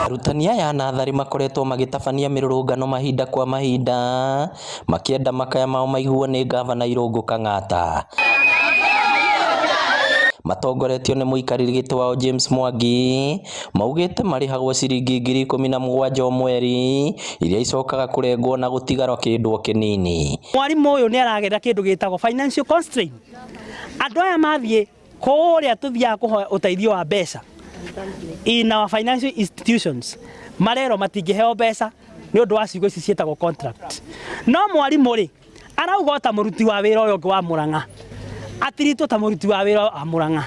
Arutani aya a natharĩ makoretwo magĩtabania mĩrũrũngano mahinda kwa mahinda makĩenda makaya mao maiguo nĩ ngavana Irũngũ Kang'ata. Matongoretio nĩ mũikarĩri gĩtĩ wao James Mwangi maugĩte marĩhagwo ciringi 17,000 o mweri iria icokaga kũrengwo na gũtigara kĩndũ o kĩnini. Mwarimũ ũyũ nĩ aragerera kĩndũ gĩtagwo financial constraint. Andũ aya mathiĩ kũrĩa tũthiaga kũhoya ũteithio wa mbeca in our financial institutions marerwo matingĩheo mbeca nĩ ũndũ wa ciugo ici ciĩtagwo contract. No mwarimũ rĩ arauga o ta mũruti wa wĩra ũyũ ũngĩ wa Mũrang'a atiritwo ta mũruti wa wĩra wa Mũrang'a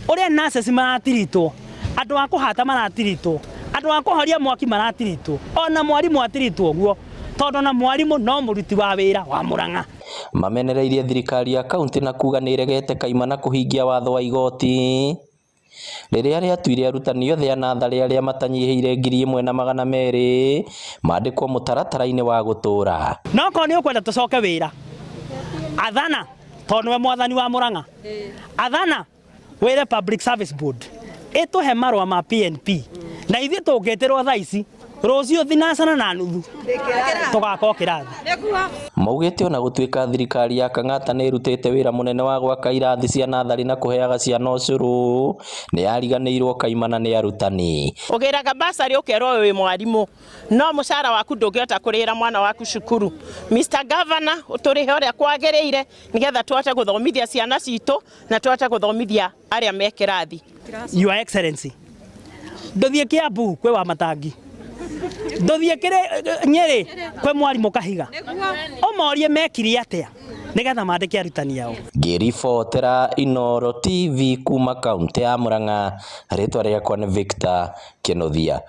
ũrĩa nurses maratiritwo, andũ a kũhata maratiritwo, andũ a kũhoria mwaki maratiritwo, ona mwarimũ atiritwo ũguo tondũ na mwarimũ no mũruti wa wĩra wa Mũrang'a. Mamenereirie thirikari ya kaunti na kuga nĩ ĩregete kaimana kũhingia watho wa igoti rĩrĩa rĩatuire arutani othe a natharĩ arĩa matanyihĩire 1,200 mandĩkwo mũtaratara-inĩ wa gũtũũra. No korwo nĩ ũkwenda tũcoke wĩra, athana tondũ nĩwe mwathani wa Mũrang'a, athana wĩre Public Service Board ĩtũhe marũa ma PNP na ithuĩ tũngĩtĩrwo thaa ici rũciũ thinacana na nuthu tũgakorwo kĩrathi. Maugĩte ona gũtuĩka thirikari ya Kang'ata nĩ ĩrutĩte wĩra mũnene wa gwaka irathi cia natharĩ na kũheaga ciana ũcũrũ, nĩ yariganĩirwo kaimana nĩ arutani. Ũgĩraga basarĩ ũkerwo wĩ mwarimũ no mũcara waku ndũngĩhota kũrĩhĩra mwana waku cukuru. Mr Governor, ũtũrĩhe ũrĩa kwagĩrĩire nĩgetha tũhote gũthomithia ciana citũ na tũhote gũthomithia arĩa me kĩrathi. Your Excellency, ndũthiĩ Kiambu kwĩ wa Matangi, ndũthiĩ Nyĩrĩ kwĩ mwarimũ Kahiga, ũmorie mekire atĩa nĩgetha mandĩke arutani ao. Ngĩribotera Inooro TV kuma kaunti ya Murang'a, rĩtwa rĩakwa nĩ Victor Kĩnuthia.